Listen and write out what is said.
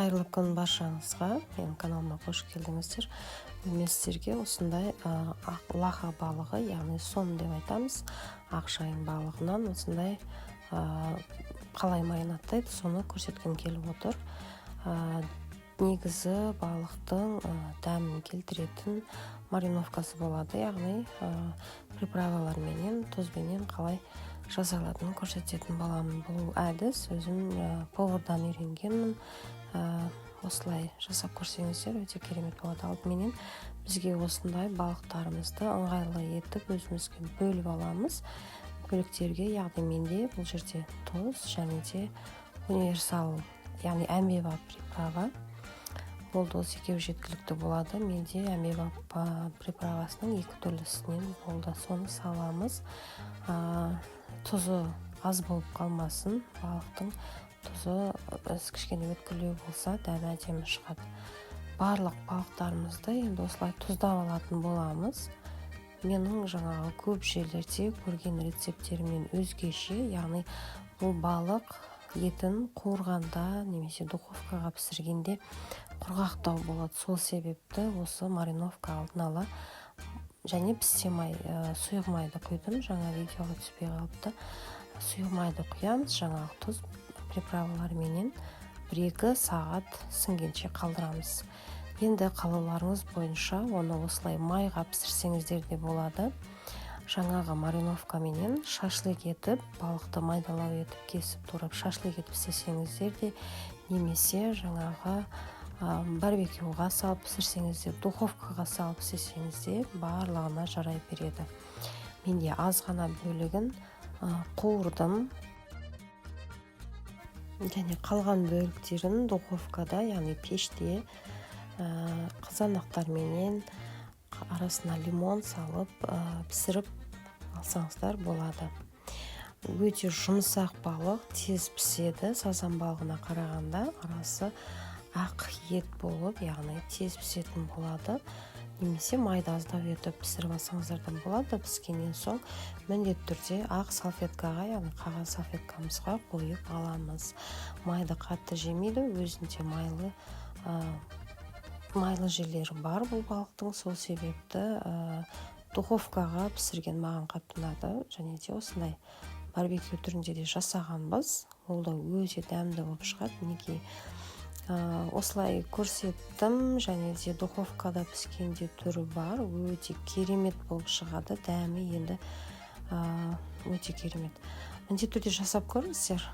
Қайырлы күн баршаңызға! Менің каналыма қош келдіңіздер! Мен сіздерге осындай ақ лаха балығы, яғни сом деп айтамыз, ақшайын балығынан осындай қалай маринадтайды, соны көрсеткім келіп отыр. Негізі балықтың дәмін келтіретін мариновкасы болады, яғни приправаларменен, тұзбенен қалай жасалатынын көрсететін боламын. Бұл әдіс өзім повардан үйренгенмін. Осылай жасап көрсеңіздер, өте керемет болады. Алдыменен бізге осындай балықтарымызды ыңғайлы етіп өзімізге бөліп аламыз бөліктерге, яғни менде бұл жерде тұз және де универсал, яғни әмбебап приправа болды. Осы екеуі жеткілікті болады. Менде әмбебап приправасының екі түрлісінен болды, соны саламыз. Тұзы аз болып қалмасын, балықтың тұзы кішкене өткірлеу болса, дәмі әдемі шығады. Барлық балықтарымызды енді осылай тұздап алатын боламыз. Менің жаңағы көп жерлерде көрген рецепттерімнен өзгеше, яғни бұл балық етін қуырғанда немесе духовкаға пісіргенде құрғақтау болады. Сол себепті осы мариновка алдын ала және пісте май, сұйық майды құйдым, жаңа видеоға түспей қалыпты. Сұйық майды құямыз, жаңағы тұз, приправаларменен 1-2 сағат сіңгенше қалдырамыз. Енді қалауларыңыз бойынша оны осылай майға пісірсеңіздер де болады, жаңағы мариновкаменен шашлык етіп, балықты майдалау етіп кесіп, турап, шашлык етіп істесеңіздер де, немесе жаңағы барбекюға салып пісірсеңіз де, духовкаға салып істесеңіз де, барлығына жарай береді. Менде аз ғана бөлігін қуырдым және қалған бөліктерін духовкада, яғни пеште, қызанақтарменен арасына лимон салып пісіріп алсаңыздар болады. Өте жұмсақ балық, тез піседі. Сазан балығына қарағанда арасы ақ ет болып, яғни тез пісетін болады. Немесе майды аздау етіп пісіріп алсаңыздар да болады. Піскеннен соң міндетті түрде ақ салфеткаға, яғни қағаз салфеткамызға қойып аламыз. Майды қатты жемейді, өзінде майлы жерлері бар бұл балықтың. Сол себепті духовкаға пісірген маған қатты ұнады және де осындай барбекю түрінде де жасағанбыз, ол да өте дәмді болып шығады. Мінекей, осылай көрсеттім. Және де духовкада піскенде түрі бар, өте керемет болып шығады дәмі енді, өте керемет. Міндетті түрде жасап көріңіздер.